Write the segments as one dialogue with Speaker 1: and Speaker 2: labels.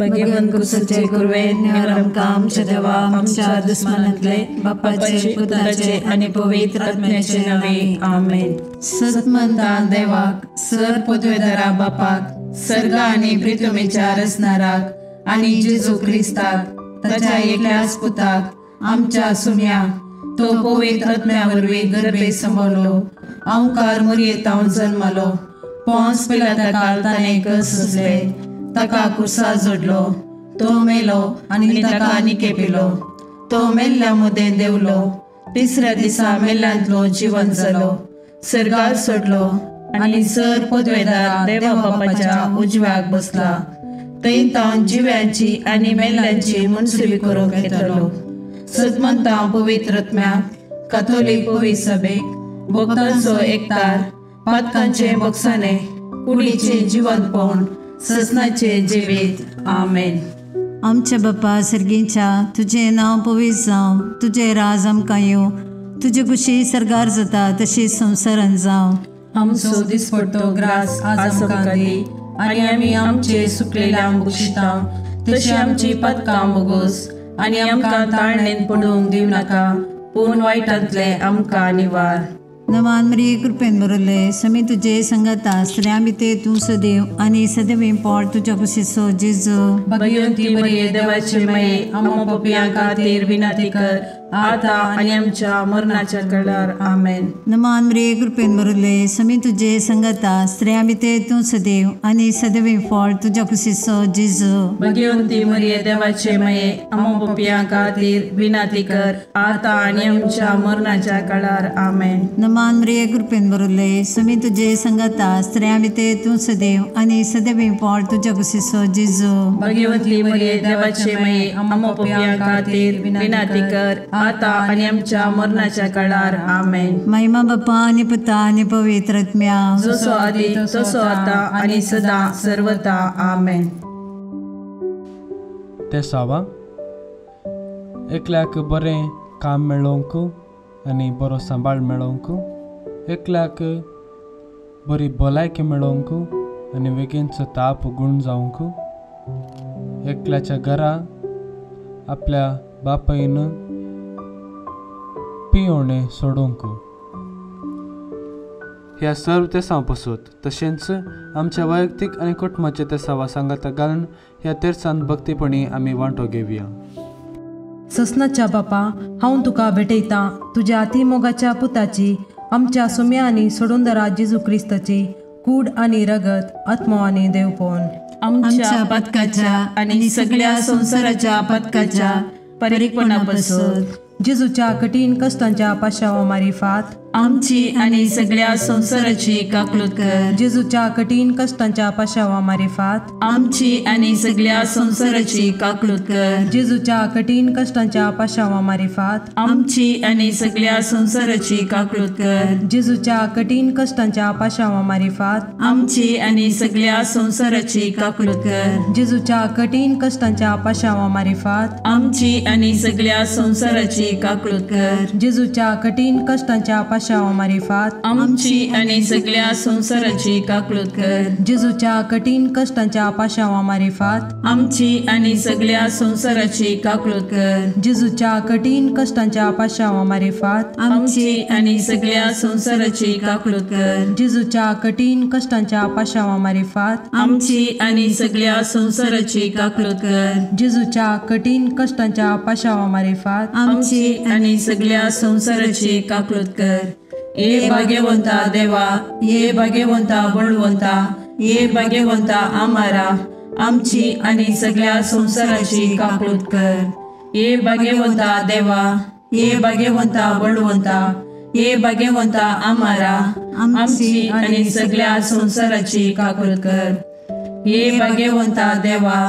Speaker 1: भगवंत कुसाचे कुरवे निवार आमकां आमच्या देवा आमच्या दुस्मानांतले बापाचे पुताचे आनी पवित्र आत्म्याचे नांवे आमेन। सतमंता देवाक सर पदवेदारा बापाक सर्गा आनी प्रितमेच्या रचणाराक आनी जेजू क्रिस्ताक ताच्या एकल्याच पुताक आमच्या सुम्या तो पवित्र आत्म्या वरवीं गर्भे सांबाळलो अंकार मुरयेतावन जन्मलो पोंस पिलाता काल ताणें कस सोंसले ताका कुर्सा जोडलो तो मेलो आनी ताका निकेपिलो तो मेल्ल्या मदें देंवलो तिसऱ्या दिसा मेल्ल्यांतलो जिवन जालो सर्गार सोडलो आनी सर पदवेदार देवा बापाच्या उजव्याक बसला थंय तावन जिव्यांची आनी मेल्ल्यांची मनसुबी करूंक येतलो। सदमंता पवित्र आत्म्याक काथोलीक पवित्र सभेक भक्तांचो एकतार पातकांचे बक्षाने कुडीचे जिवंतपण ससनाचे जिवीत आमेन।
Speaker 2: आमच्या बापा सर्गीच्या तुजें नांव पवित्र जावं, तुजें राज आमकां येवं, तुजे कुशी सर्गार जाता तशी संवसारान जावं।
Speaker 1: आमचो दिसपडतो ग्रास आज आमकां दी आनी आमी आमचे सुकलेल्या बक्षिता तशी आमची पातकां बोगोस आनी आमकां ताळणेन पडूंक दिवं नाका पूण वायटांतले आमकां निवार।
Speaker 2: नमान मरिये कृपेन भरले समी तुजे संगता स्त्रियां भितर तूं सदैव आनी सदैव पोट तुज्या कुशीचो जेजू।
Speaker 1: भगवंती मरिये देवाचे माये आम्हा पापयां खातीर विनंती कर आता आनी आमच्या मरणाच्या वेळार आमेन।
Speaker 2: नमान मरिये कृपेन भरले समी तुजे संगता स्त्रियां भितर तूं सदैव आनी सदैव पोट तुज्या कुशीचो जेजू।
Speaker 1: भगवंती मरिये देवाचे माये आम्हा पापयां खातीर विनंती कर आता आनी आमच्या मरणाच्या वेळार आमेन।
Speaker 2: नमान मरिये कृपेन भरले समी तुजे संगता स्त्रियां भितर तूं सदैव आनी सदैव पोट तुज्या कुशीचो जेजू।
Speaker 1: भगवंती मरिये देवाचे माये आम्हा पापयां खातीर विनंती कर आता आनी आमच्या मरणाच्या काळार आमेन।
Speaker 2: महिमा बापा आनी पुता आनी पवित्र आत्म्या
Speaker 1: जसो आदी तसो आता आनी सदा सर्वता आमेन।
Speaker 3: तेसावा एकल्याक बरें काम मेळोवंक आनी बरो सांबाळ मेळोवंक, एकल्याक बरी भलायकी मेळोवंक आनी बेगीनचो ताप गूण जावंक, एकल्याच्या घरा आपल्या बापायन पियोणे सोडोवंक, ह्या सर्व तेसांव पसत तशेंच आमच्या वैयक्तीक आनी कुटुंबाचे तेसावा सांगाता घालून ह्या तेरसान भक्तीपणी आमी वांटो घेवया।
Speaker 4: ससनाच्या बापा हांव तुका भेटयतां तुज्या अतिमोगाच्या पुताची आमच्या सुम्या आनी सोडूनदारा जेजू क्रिस्ताची कूड आनी रगत आत्मो आनी देवपण
Speaker 1: आमच्या पथकाच्या आनी सगळ्या संवसाराच्या पथकाच्या परीकपणा पासून
Speaker 4: जेजूच्या कठीण कष्टांच्या पाशावा मारिफात
Speaker 1: आमची आनी सगळ्या संवसाराची काकलूत कर।
Speaker 4: जेजूच्या कठीण कष्टांच्या पाशावा मारिफात
Speaker 1: आमची आनी सगळ्या संवसाराची काकलूत कर।
Speaker 4: जेजूच्या कठीण कष्टांच्या पाशावा मारिफात
Speaker 1: आमची आनी सगळ्या संवसाराची काकलूत कर।
Speaker 4: जेजूच्या कठीण कष्टांच्या पाशावा मारिफात
Speaker 1: आमची आनी सगळ्या संवसाराची काकलूत कर।
Speaker 4: जेजूच्या कठीण कष्टांच्या पाशावा मारिफात
Speaker 1: आमची आनी सगळ्या संवसाराची काकलूत कर।
Speaker 4: जेजूच्या कठीण कष्टांच्या पाशावा मारिफात
Speaker 1: आमची आनी सगळ्या संवसाराची काकलूत कर।
Speaker 4: जेजूच्या कठीण कष्टांच्या पाशावा मारिफात
Speaker 1: आमची आनी सगळ्या संवसाराची काकलूत कर।
Speaker 4: जेजूच्या कठीण कष्टांच्या पाशावा मारिफात
Speaker 1: आमची आनी सगळ्या संवसाराची काकलूत कर।
Speaker 4: जेजूच्या कठीण कष्टांच्या पाशावा मारिफात
Speaker 1: आमची आनी सगळ्या संवसाराची काकलूत कर।
Speaker 4: जेजूच्या कठीण कष्टांच्या पाशावा मारिफात
Speaker 1: आमची आनी सगळ्या संवसाराची काकलूत कर। ये भाग्यवंता देवा, ये भाग्यवंता बळवंता, ये भाग्यवंता आमारा आमची आनी सगळ्या संवसाराची काकलूत कर। ये भाग्यवंता देवा, ये भाग्यवंता बळवंता, ये भाग्यवंता आमारा आमची आनी सगळ्या संवसाराची काकलूत कर। ये भाग्यवंता देवा,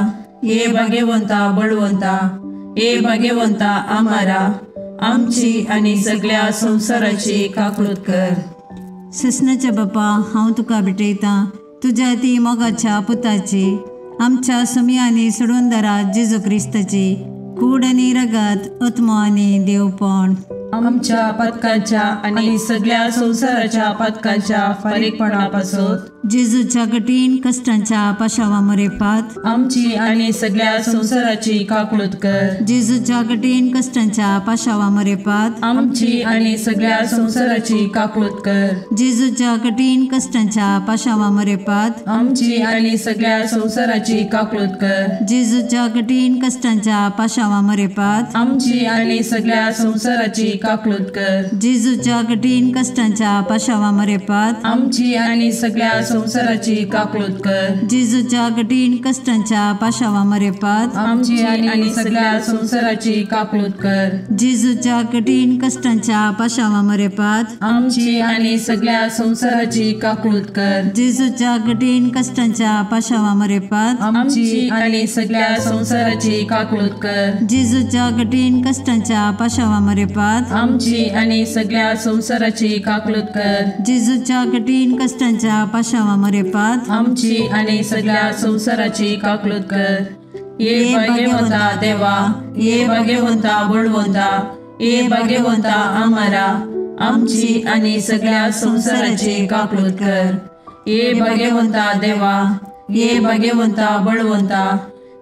Speaker 1: ये भाग्यवंता बळवंता, ये भाग्यवंता आमारा आमची आनी सगळ्या संवसाराची काकलूत कर।
Speaker 2: ससनाच्या बापा हांव तुका भेटयतां तुज्या ती मोगाच्या पुताची आमच्या सुमी आनी सोडूनदारा जेजू क्रिस्ताची कूड आनी रगत आत्मो आनी देवपण
Speaker 1: आमच्या पथकाच्या आनी सगळ्या संवसाराच्या पथकाच्या फारीकपणा पासून
Speaker 2: जेजूच्या कठीण कश्टांच्या पाशावा मरेपात
Speaker 1: आमची आनी सगळ्या संवसाराची काकळूत कर।
Speaker 2: जेजूच्या कठीण कश्टांच्या पाशावा मरेपात
Speaker 1: आमची आनी सगळ्या संवसाराची काकळूत कर।
Speaker 2: जेजूच्या कठीण कश्टांच्या पाशावा मरेपात
Speaker 1: आमची आनी सगळ्या संवसाराची काकळूत कर।
Speaker 2: जेजूच्या कठीण कश्टांच्या पाशावा मरेपात
Speaker 1: आमची आनी सगळ्या संवसाराची काकळूत कर।
Speaker 2: जेजूच्या कठीण कश्टांच्या पाशावा मरेपात
Speaker 1: आमची आनी सगळ्या संवसाराची काकळूत कर।
Speaker 2: जेजूच्या कठीण कश्टांच्या पाशावा मरेपात
Speaker 1: आमची आनी सगळ्या संवसाराची काकळूत कर।
Speaker 2: जेजूच्या कठीण कश्टांच्या पाशावा मरेपात
Speaker 1: आमची आनी सगळ्या संवसाराची काकळूत कर।
Speaker 2: जेजूच्या कठीण कश्टांच्या पाशावा मरेपात
Speaker 1: आमची आनी सगळ्या संवसाराची काकळूत कर।
Speaker 2: जेजूच्या कठीण कश्टांच्या पाशावा मरेपात
Speaker 1: आमची आनी सगळ्या संवसाराची काकळूत कर।
Speaker 2: जेजूच्या कठीण कश्टांच्या पाशावा मरेपात
Speaker 1: आमची आनी सगळ्या संवसाराची काकळूत कर। ये भाग्यवंता देवा, ये भाग्यवंता बळवंता, ये भाग्यवंता आमारा, आमची आनी सगळ्या संवसाराची काकळूत कर। ये भाग्यवंता देवा, ये भाग्यवंता बळवंता,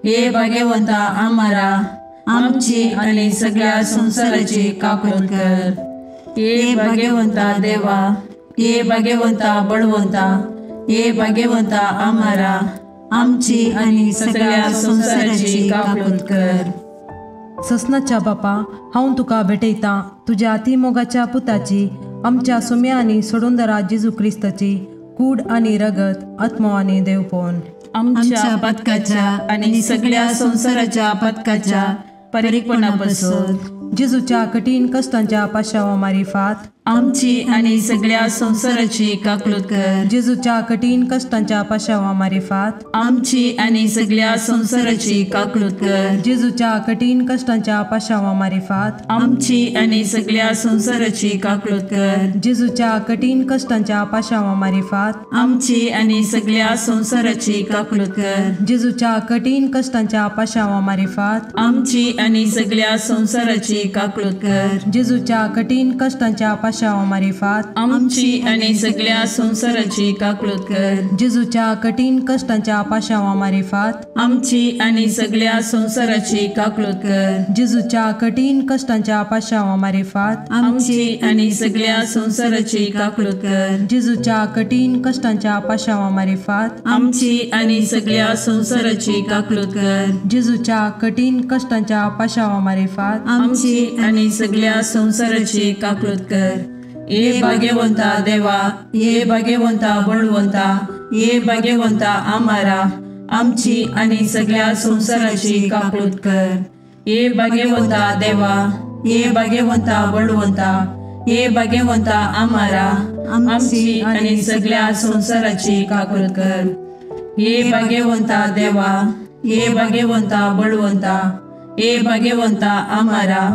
Speaker 1: ये भाग्यवंता आमारा, आमची आनी सगळ्या संवसाराची काकळूत कर। ये भाग्यवंता देवा, ये भाग्यवंता बळवंता, ये भाग्यवंता आमारा,
Speaker 2: आमची आनी सगळ्या संवसाराची काकळूत कर।
Speaker 4: ससनाच्या बापा, हांव तुका भेटयतां तुज्या अतिमोगाच्या पुताची, आमच्या सुम्या आनी सोडूनदारा जेजू क्रिस्ताची कूड आनी रगत, आत्मो आनी देवपण
Speaker 1: आमच्या पातकाच्या आनी सगळ्या संवसाराच्या पातकाच्या परिपणापासून
Speaker 4: जेजूच्या कठीण कश्टांच्या पाशावा मारिफात
Speaker 1: आमची आनी सगळ्या संवसाराची काकळूत कर।
Speaker 4: जेजूच्या कठीण कश्टांच्या पाशावा मारिफात
Speaker 1: आमची आनी सगळ्या संवसाराची काकळूत कर।
Speaker 4: जेजूच्या कठीण कश्टांच्या पाशावा मारिफात
Speaker 1: आमची आनी सगळ्या संवसाराची काकळूत कर।
Speaker 4: जेजूच्या कठीण कश्टांच्या पाशावा मारिफात
Speaker 1: आमची आनी सगळ्या संवसाराची काकळूत कर।
Speaker 4: जेजूच्या कठीण कश्टांच्या पाशावा मारिफात
Speaker 1: आमची आनी सगळ्या संवसाराची काकळूत कर।
Speaker 4: जेजूच्या कठीण कश्टांच्या पाशावा मारिफात
Speaker 1: आमची आनी सगळ्या संवसाराची काकळूत कर।
Speaker 4: जेजूच्या कठीण कश्टांच्या पाशावा मारिफात
Speaker 1: आमची आनी सगळ्या संवसाराची काकळूत कर।
Speaker 4: जेजूच्या कठीण कश्टांच्या पाशावा मारिफात
Speaker 1: आमची आनी सगळ्या संवसाराची काकळूत कर।
Speaker 4: जेजूच्या कठीण कश्टांच्या पाशावा मारिफात
Speaker 1: आमची आनी सगळ्या संवसाराची काकळूत कर।
Speaker 4: जेजूच्या कठीण कश्टांच्या पाशावा मारिफात
Speaker 1: आमची आनी सगळ्या संवसाराची काकळूत कर। ये भाग्यवंता देवा, ये भाग्यवंता बळवंता, ये भाग्यवंता आमारा, आमची आनी सगळ्या संवसाराची काकळूत कर। ये भाग्यवंता देवा, ये भाग्यवंता बळवंता, ये भाग्यवंता आमारा, आमची आनी सगळ्या संवसाराची काकळूत कर। ये भाग्यवंता देवा, ये भाग्यवंता बळवंता, ये भाग्यवंता आमारा,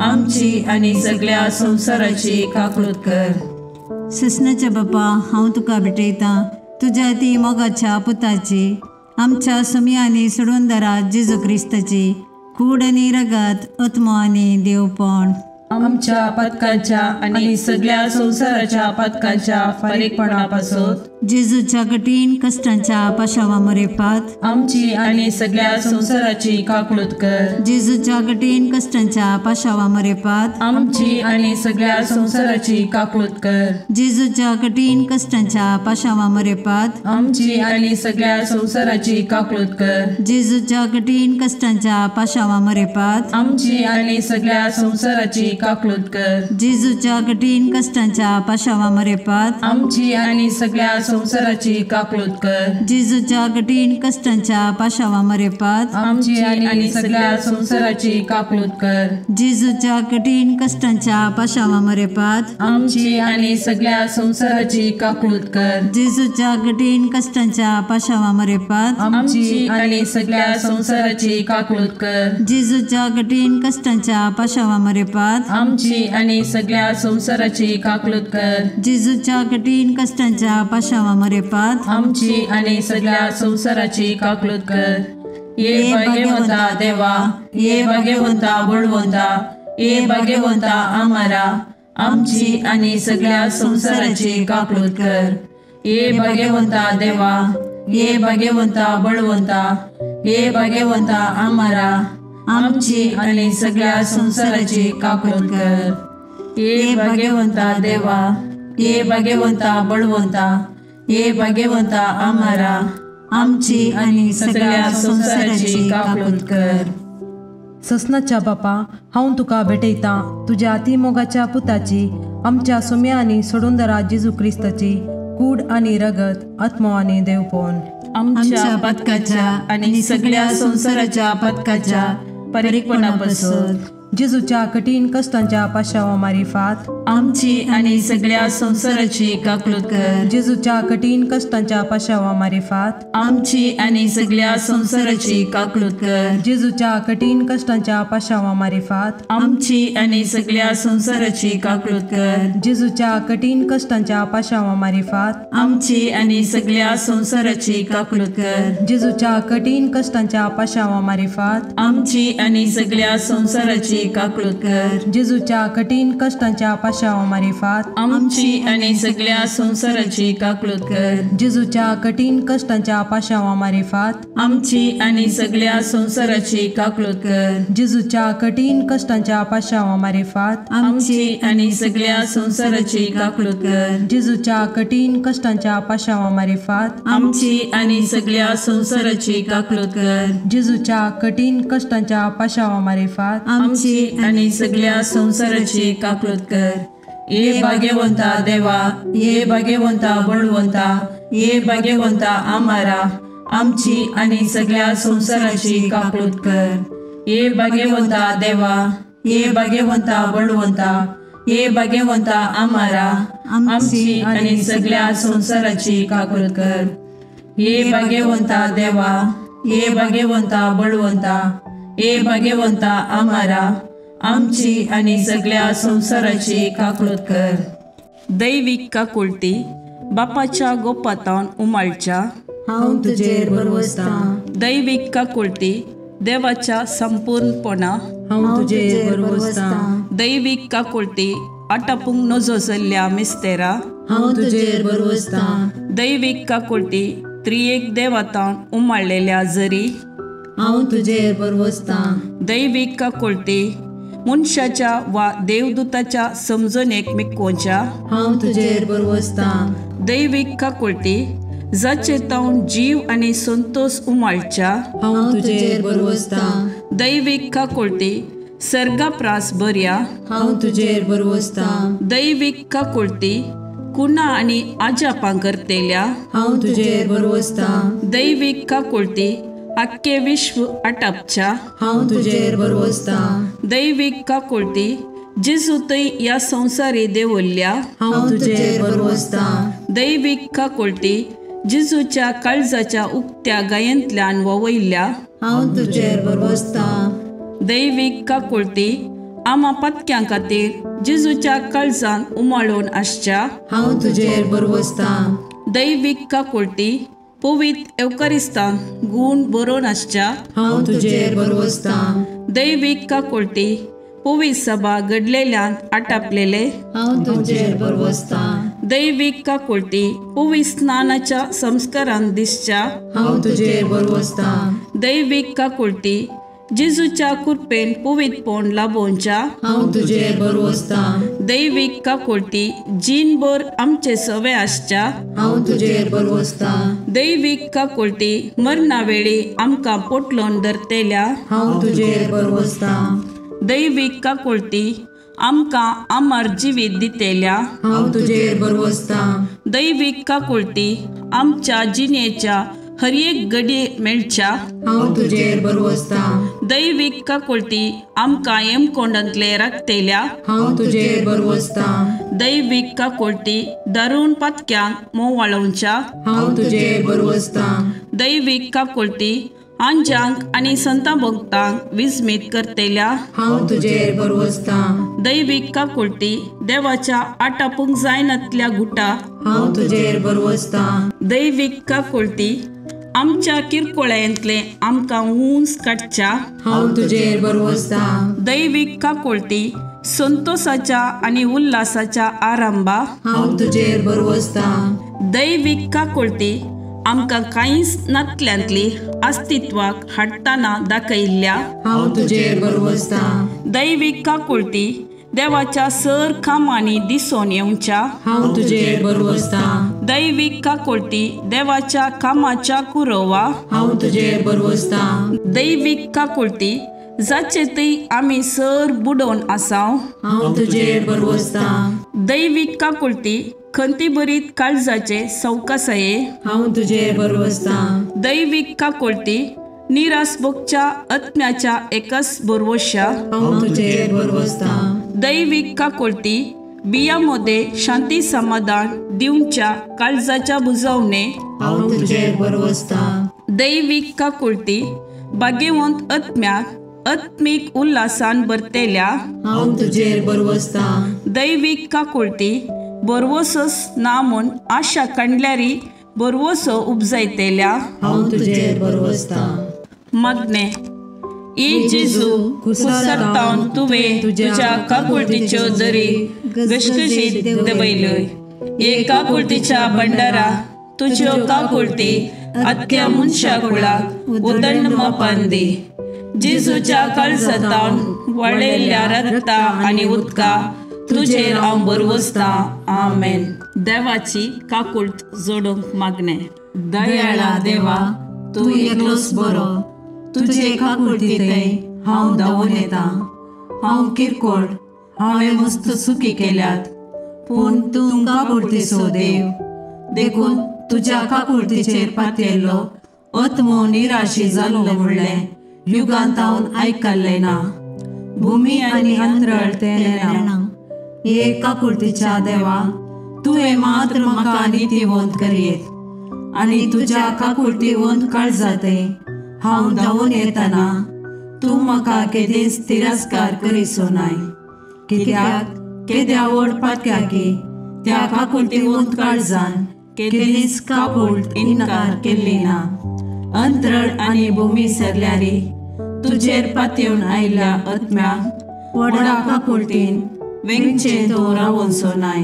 Speaker 1: आमची आनी सगळ्या संवसाराची काकळूत कर।
Speaker 2: ससनाच्या बापा, हांव तुका भेटयतां तुज्या ती मोगाच्या पुताची, आमच्या सुम्या आनी सोडूनदारा जेजू क्रिस्ताची कूड आनी रगत, आत्मो आनी देवपण
Speaker 1: आमच्या पातकाच्या आनी सगळ्या संवसाराच्या पातकाच्या फारीकपणापासून
Speaker 2: जेजूच्या कठीण कश्टांच्या पाशावा मरेपात
Speaker 1: आमची आनी सगळ्या संवसाराची काकळूत कर।
Speaker 2: जेजूच्या कठीण कश्टांच्या पाशावा मरेपात
Speaker 1: आमची आनी सगळ्या संवसाराची काकळूत कर।
Speaker 2: जेजूच्या कठीण कश्टांच्या पाशावा मरेपात
Speaker 1: आमची आनी सगळ्या संवसाराची काकळूत कर।
Speaker 2: जेजूच्या कठीण कश्टांच्या पाशावा मरेपात
Speaker 1: आमची आनी सगळ्या संवसाराची काकळूत कर।
Speaker 2: जेजूच्या कठीण कश्टांच्या पाशावा मरेपात
Speaker 1: आमची आनी सगळ्या संवसाराची काकळूत कर।
Speaker 2: जेजूच्या कठीण कश्टांच्या पाशावा मरेपात
Speaker 1: आमची आनी सगळ्या संवसाराची काकळूत कर।
Speaker 2: जेजूच्या कठीण कश्टांच्या पाशावा मरेपात
Speaker 1: आमची आनी सगळ्या संवसाराची काकळूत कर।
Speaker 2: जेजूच्या कठीण कश्टांच्या पाशावा मरेपात
Speaker 1: आमची आनी सगळ्या संवसाराची काकळूत कर।
Speaker 2: जेजूच्या कठीण कश्टांच्या पाशावा मरेपात
Speaker 1: आमची आनी सगळ्या संवसाराची काकळूत कर।
Speaker 2: जेजूच्या कठीण कश्टांच्या पाशावा मरेपात
Speaker 1: आमची आनी सगळ्या संवसाराची काकळूत कर। ये भाग्यवंता देवा, ये भाग्यवंता बळवंता, ये भाग्यवंता आमारा, आमची आनी सगळ्या संवसाराची काकळूत कर। ये भाग्यवंता देवा, ये भाग्यवंता बळवंता, ये भाग्यवंता आमारा, आमची आनी सगळ्या संवसाराची काकूट कर। ये भाग्यवंता देवा, ये भाग्यवंता बळवंता, ये भाग्यवंता आमारा, आमची आनी सगळ्या संवसाराची काकूट कर।
Speaker 4: ससनाच्या बापा, हांव तुका भेटयतां तुज्या अतिमोगाच्या पुताची, आमच्या सुम्या आनी सोडूनदारा जेजू क्रिस्ताची कूड आनी रगत, आत्मो आनी देवपण
Speaker 1: आमच्या पथकाच्या आनी सगळ्या संवसाराच्या पथकाच्या परिपणापासून
Speaker 4: जेजूच्या कठीण कष्टांच्या पाशावा मारिफात
Speaker 1: आमची आनी सगळ्या संवसाराची काकूट कर।
Speaker 4: जेजूच्या कठीण कष्टांच्या पाशावा मारिफात
Speaker 1: आमची आनी सगळ्या संवसाराची काकूट कर।
Speaker 4: जेजूच्या कठीण कष्टांच्या पाशावा मारिफात
Speaker 1: आमची आनी सगळ्या संवसाराची काकूट कर।
Speaker 4: जेजूच्या कठीण कष्टांच्या पाशावा मारिफात
Speaker 1: आमची आनी सगळ्या संवसाराची काकूट कर।
Speaker 4: जेजूच्या कठीण कष्टांच्या पाशावा मारिफात
Speaker 1: आमची आनी सगळ्या संवसाराची काकूट कर।
Speaker 4: जेजूच्या कठीण कष्टांच्या पाशावा मारिफात
Speaker 1: आमची आनी सगळ्या संवसाराची काकूट कर।
Speaker 4: जेजूच्या कठीण कष्टांच्या पाशावा मारिफात
Speaker 1: आमची आनी सगळ्या संवसाराची काकूट कर।
Speaker 4: जेजूच्या कठीण कष्टांच्या पाशावा मारिफात
Speaker 1: आमची आनी सगळ्या संवसाराची काकूट कर।
Speaker 4: जेजूच्या कठीण कष्टांच्या पाशावा मारिफात
Speaker 1: आमची आनी सगळ्या संवसाराची काकूट कर।
Speaker 4: जेजूच्या कठीण कष्टांच्या पाशावा मारिफात
Speaker 1: आमची आनी सगळ्या संवसाराची काकूट कर। ये भाग्यवंता देवा, ये भाग्यवंता बळवंता, ये भाग्यवंता आमारा, आमची आनी सगळ्या संवसाराची काकूट कर। ये भाग्यवंता देवा, ये भाग्यवंता बळवंता, ये भाग्यवंता आमारा, आमची आनी सगळ्या संवसाराची काकूट कर। ये भाग्यवंता देवा, ये भाग्यवंता बळवंता, ये भाग्यवंता आमारा, आमची आनी सगळ्या संवसाराची काकूट कर। दैवीक काकुळटी बापाच्या गोपातावन उमाळच्या
Speaker 2: हांव तुजेर भरवसतां।
Speaker 1: दैवीक काकुळटी देवाच्या संपूर्णपणा
Speaker 4: हांव तुजेर भरवसतां।
Speaker 1: दैवीक काकुळटी आटापूंक नजो जाल्ल्या मिस्तेरा
Speaker 2: हांव तुजेर भरवसतां।
Speaker 1: दैवीक काकुळटी त्रियेक देवातावन उमाळलेल्या जरी
Speaker 2: हांव तुजेर भरवसतां।
Speaker 1: दैवीक काकुळटी मनशाच्या वा देवदूताच्या समजणेक मिकोवच्या
Speaker 2: हांव तुजेर भरवसतां।
Speaker 1: दैवीक काकुळटी जाचे तावन जीव आनी संतोष उमाळच्या
Speaker 2: हांव तुजेर भरवसतां।
Speaker 1: दैवीक काकुळटी सर्गाप्रास बऱ्या
Speaker 2: हांव तुजेर भरवसतां।
Speaker 1: दैवीक काकुळटी कुणा आनी आजापां करतेल्या
Speaker 2: हांव तुजेर भरवसतां।
Speaker 1: दैवीक काकुळटी आख्खे विश्व आटापच्या
Speaker 2: हांव तुजेर भरवसतां।
Speaker 1: दैवीक काकुळटी जेजू थंय ह्या संवसारी देवल्ल्या
Speaker 2: हांव तुजेर भरवसतां।
Speaker 1: दैवीक काकुळटी जेजूच्या काळजाच्या उक्त्या गायेंतल्यान ववयल्ल्या
Speaker 2: हांव तुजेर भरवसतां।
Speaker 1: दैवीक काकुळटी आमा पत्क्यां खातीर जेजूच्या काळजान उमाळून आसच्या
Speaker 2: हांव तुजेर भरवसतां।
Speaker 1: दैवीक काकुळटी पवित्र एवकारिस्तान गूण बरोवन आसच्या
Speaker 2: हांव तुजेर भरवसतां।
Speaker 1: दैवीक काकुळटी पवित्र सभा घडलेल्यान आटापलेले
Speaker 2: हांव तुजेर भरवसतां।
Speaker 1: दैवीक काकुळटी पवित्र स्नानाच्या संस्कारान दिसच्या
Speaker 2: हांव तुजेर भरवसतां।
Speaker 1: दैवीक काकुळटी जेजूच्या कृपेन पवित्रपण लाभोवच्या
Speaker 2: हांव तुजेर भरवसतां।
Speaker 1: दैवीक काकुळटी जीणभर आमचे सवे आसच्या
Speaker 2: हांव तुजेर भरवसतां।
Speaker 1: दैवीक काकुळटी मरणा वेळी आमकां पोटलोन धरतेल्या
Speaker 2: हांव तुजेर भरवसतां।
Speaker 1: दैवीक काकुळटी आमकां अमर जिवीत दितेल्या
Speaker 2: हांव तुजेर भरवसतां।
Speaker 1: दैवीक काकुळटी आमच्या जिणेच्या हर एक घडये मेळच्या
Speaker 2: हांव तुजेर भरवसतां।
Speaker 1: दैवीक काकुळटी आमकां हेमकोंडांतले राखतेल्या
Speaker 2: हांव तुजेर भरवसतां।
Speaker 1: दैवीक काकुळटी दारुण पातक्यांक मोवाळोवच्या
Speaker 2: हांव तुजेर भरवसतां।
Speaker 1: दैवीक काकुळटी आंजांक आनी संतां भक्तांक विस्मीत करतेल्या
Speaker 2: हांव तुजेर भरवसतां।
Speaker 1: दैवीक काकुळटी देवाच्या आटापूंक जायनातल्या गुटा
Speaker 2: हांव तुजेर भरवसतां।
Speaker 1: दैवीक काकुळटी आमच्या किरकोळ्यांतले आमकां उंच काडच्या
Speaker 2: हांव तुजेर भरवसतां।
Speaker 1: दैवीक काकुळटी संतोषाच्या आनी उल्हासाच्या आरंभा
Speaker 2: हांव तुजेर भरवसतां।
Speaker 1: दैवीक काकुळती आमकां कांयच नातल्यांतली अस्तित्वाक हाडटना दाखयल्ल्या
Speaker 2: हांव तुजेर भरवसतां।
Speaker 1: दैवीक काकुळती देवाच्या सर कामांनी दिसून येवच्या
Speaker 2: हांव तुजेर भरवसतां।
Speaker 1: दैवीक काकुळती देवाच्या कामाच्या कुरवा
Speaker 2: हांव तुजेर भरवसतां।
Speaker 1: दैवीक काकुळती जाचे थंय आमी सर बुडोवन आसाव
Speaker 2: हांव तुजेर भरवसतां।
Speaker 1: दैवीक काकुळती खंतीभरीत काळजाचे सवकासाये
Speaker 2: हांव तुजेर भरवसतां।
Speaker 1: दैवीक काकुळती निराश भोगच्या आत्म्याच्या एकच भरवश्या
Speaker 2: हांव तुजेर भरवसतां।
Speaker 1: दैवीक काकुळती बिया मध्ये शांती समाधान दिवच्या काळजाच्या बुजवणे
Speaker 2: हांव तुजेर भरवसतां।
Speaker 1: दैवीक काकुळती भाग्यवंत आत्म्याक आत्मीक उल्हासान भरतेल्या
Speaker 2: हांव तुजेर भरवसतां।
Speaker 1: दैवीक काकुळती भरवसोच ना म्हूण आशा काडल्यारी भरवसो उपजायतेल्या
Speaker 2: हांव तुजेर भरवसतां।
Speaker 1: मागणें ए जेजू कुसरतावन तुवें तुज्या काकुळतीच्यो दरी घसघशीत देंवयल्यो। हे काकुळतीच्या भंडारा तुज्यो काकुळती आख्या मनशा कुळाक उदंड मापान दी। जेजूच्या काळजांतावन वळयल्ल्या रक्ता आनी उदका तुजेर हांव भरवसतां। आमेन। देवाची काकुळट जोडूंक मागणें। दयाळा देवा,
Speaker 2: तूं एकलोच बरो, तुजे काकुळतींतय हांव धांवून येता। हांव किरकोळ, हांवें मस्त चुकी केल्यात, पूण तूं काकुळतीचो देव, देखून तुज्या काकुळतीचेर पातयेल्लो आत्मो निराशी जाल्लो म्हणलें युगांतावन आयकल्लें ना। भुमी आनी अंतरळ तें ना। हे काकुळतीच्या देवा, तुवें मात्र म्हाका नितीवंत करयेत आनी तुज्या काकुळतीवंत काळजांतय हांव धांवून येतना तूं म्हाका केदींच तिरस्कार करिसो नाय। कित्याक केद्या व्हड पातक्याकी त्या काकुळतीवंत काळजान केदींच काकुळट इन्कार केल्ली ना। अंतरळ आनी भूमी सरल्यारी तुजेर पातयेवन आयिल्ल्या आत्म्याक व्हडा काकुळटीन वेंगचें तूं रावोनसो नाय।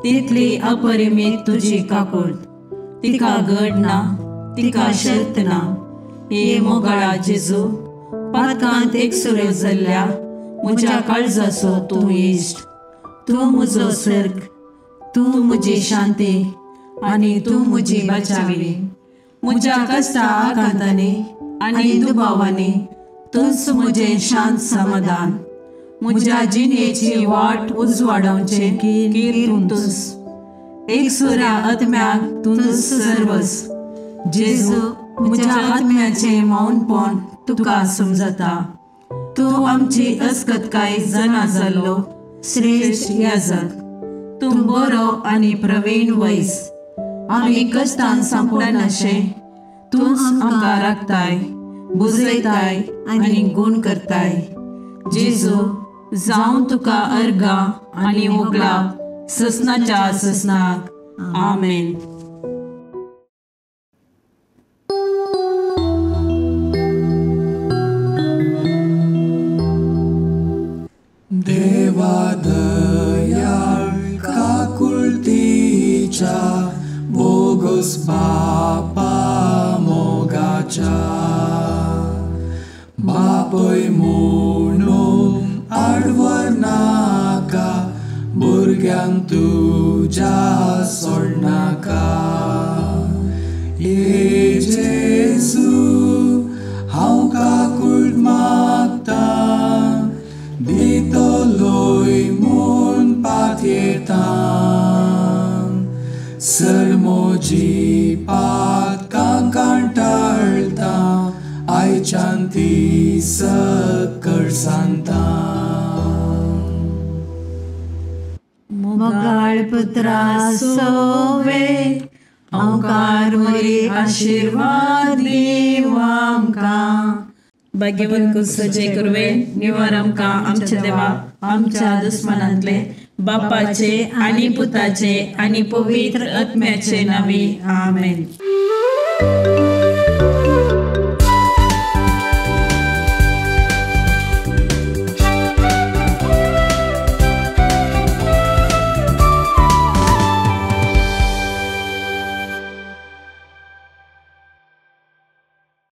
Speaker 2: तितली अपरिमीत तुजी काकुळट, तिका गड ना, तिका शर्त ना। हे मोगाळा जेजू, पातकांत एकसुरो जाल्ल्या म्हज्या काळजाचो तूं इश्ट, तूं म्हजो सर्ग, तूं म्हजी शांती आनी तूं म्हजी बचावी। म्हज्या कश्टा आकांतांनी आनी दुबावांनी तूंच म्हजें शांत समाधान। म्हज्या जिणेची वाट उजवाडावचें कीर तूंच, एकसुऱ्या आत्म्याक तूंच सर्वस। जेजू, म्हज्या आत्म्याचें मौनपण तुका समजता। तूं आमची अस्कतकाय जाणा जाल्लो श्रेश्ठ याजक, तूं बरो आनी प्रवीण वैस। आमी कश्टान सांपडनाशें तूंच आमकां राखताय, बुजयताय आनी गूण करताय। जेजू, जावं तुका अर्गां आनी होगळाप ससनाच्या ससनाक। आमेन।
Speaker 5: देवा दयाळ काकुळतीच्या बोगस बापा मोगाच्या, बापय म्हणून आडवर नाका, भुरग्यांक तुज्या सोडनाका। हे जेजू, हांव काकुळट मागतां, दितलोय म्हूण पातयेतां। सर म्हजी पातकां कंटाळटा, आयच्यान ती सकळ सांगता।
Speaker 2: मोगाळ पुत्रा सोवे हांवकार वरी आशिर्वाद दिव आमकां।
Speaker 1: भाग्यवंत कुसचे कुरवे निवार आमकां आमच्या देवा आमच्या दुस्मनांतले बापाचे आनी पुताचे आनी पवित्र आत्म्याचे नांवी आमेन।